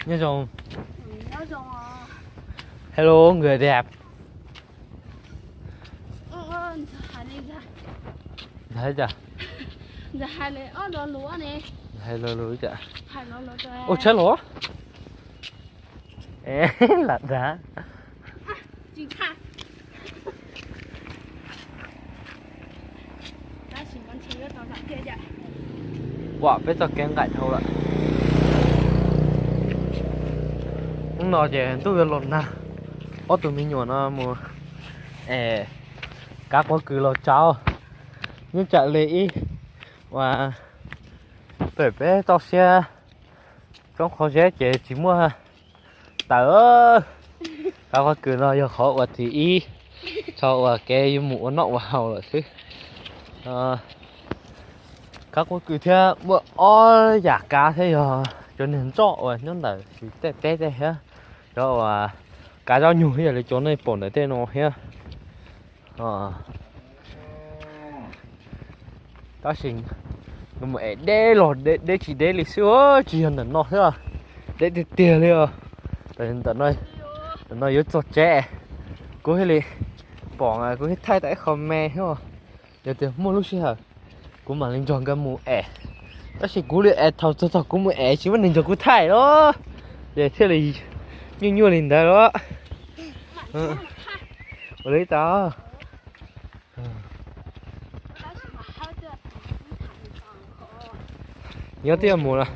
Nyob zoo. Hello người đẹp. Ntxhais cas? Ntxhais lo lus cas? Ua tsheb los. Lam dag. Ua peb txoj kev nqaim dhau lawm. Hnub no ces ntuj yuav los nag, ob tug me nyuam no mus es kab quav kws los tsau. Nyob tsam li ib uas pem peb toj siab roob qhov zeb ces tsis muaj taws. Kab quav kws no yog qhov uas thib ib, txog uas kev yuav mus ua noj ua haus lawm xwb. Kab quav kws thiab muaj ob yam kav thiab yog cov niag ntsoj uas nyob ntawm tej teb tej thiab cov uas kav zaub nyuj thiab yog li cov nej pom ntawm tej no thiab. Tab sis nws mus es deb los deb tsis deb li xwb, tsis yog ntawm no thiab, deb tiag tiag li os. Ntawm no yuav txog tsev, kuv thiaj li pom kuv thiaj thaij tau ib qho me thiab. Yog tias muaj lub sij hawm kuv mam li nrog nkawd mus es, tab sis kuv li es thaum txog thaum kuv mus es tsis muaj neeg nrog kuv thaij los, ces thiaj li nyuaj nyuaj li ntawd los. Ua li tau. Nyob twb yuav mus los.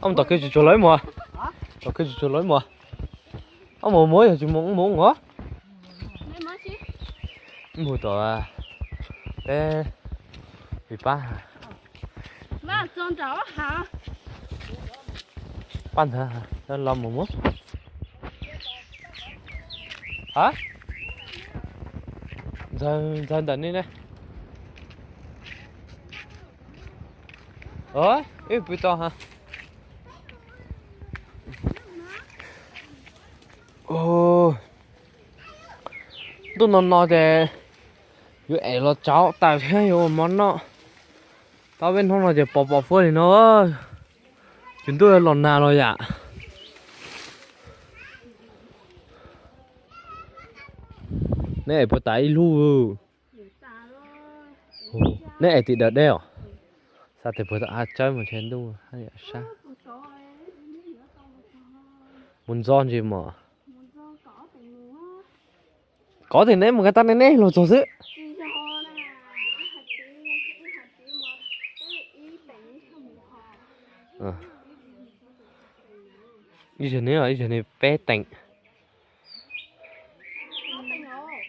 Ob mus tom kiv tsuas tsuas lawv mus. Tom kiv tsuas tsuas lawv mus. Ob mus mus yog tsis mus mus os. Mus tom peb pis pab. Pab ntawd los mus mus. Ha, ntxawg ntawm nej ne. Ib pw tau ha. Ntuj no no ces yuav es los tsau taws thiab yuav ua mov noj. Tau peb hnub no ces pos pos fuab li no. Ces ntuj los nag los yam. Neb es puas tas ib lub? Neb es tim daws deb os. Xav tias puas tas tsawb mus ntshe ntuj haj yam sab. Mus ntxo ntsis mos. Kov tias neb mus kov tag neb los txog xwb. Ib zaug ne, ib zaug ne peb teem.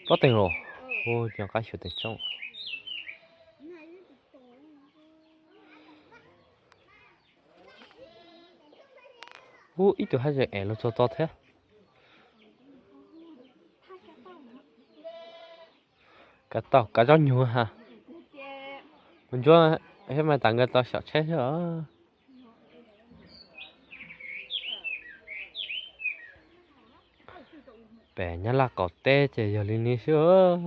Plaub teem los. Ua cov qab xyuas teem tsooj. Ub, ib tug haj yam es los txog tod thiab. Kav tau kav zaub nyuag ha. Mus ntsuab thiab mas tas nkawd tau xyaum tsheb xwb os. Pem Nyab Laj qaum teb ces yog li ni xwb.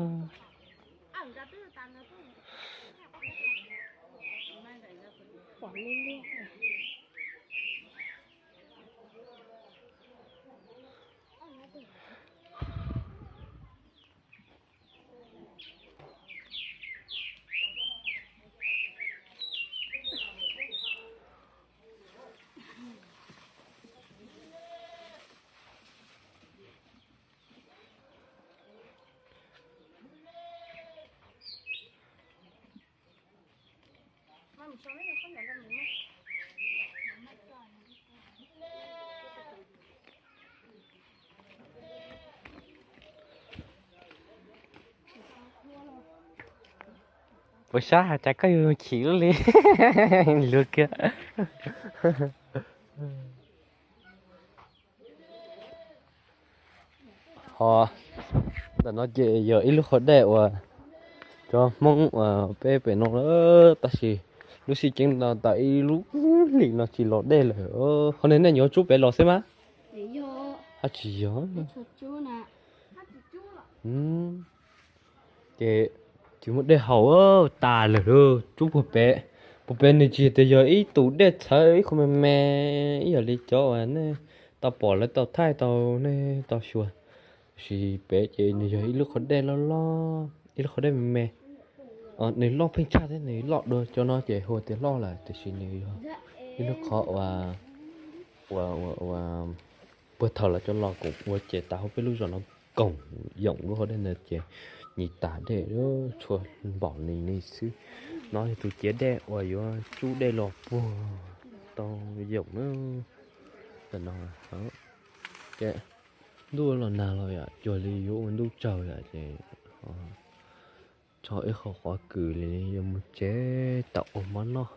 Puas sab has cas koj yuav chim luaj li luag kiag. Ho ntawm no ces yog ib lub qhov dej uas cov Hmoob uas peb pem no lawm, tab sis lub sij ceeb no tau ib lub hlis no tsis los dej lawm. Qhov no nej yuav tsub pem los xwb mas? Haj tsis yog. Ces Tsis muaj dej haus tas lawm lauj. Tsub puag pem, puag pem nws tsis tias yog ib tus dej txhawv ib qho me me ib yam li cov uas nej tau pom lawv tau thaij tau nej tau xyuas, tiam sis pem ces nws yog ib lub qhov dej loj loj, ib lub qhov dej me me. Nws loj pheej tshaj thiab, nws loj dua cov no ces hu tias loj lawm, tiam sis nws yog ib lub qhov uas, uas, uas, uas puag thaum lawv cov los koom ua ces tas hauv peb lub zos no koom yoom lub qhov dej ntawd ces nyias tas dej tshua npaum li ni xwb. No yog tus ciav dej uas yuav tsub dej los puag tau yoom na. Tam no ces ntuj los nag los yom, cuag li yuav ua ntuj tsaug yom ces tso ib qho qov kws li yuav mus tsev tau ua mov noj.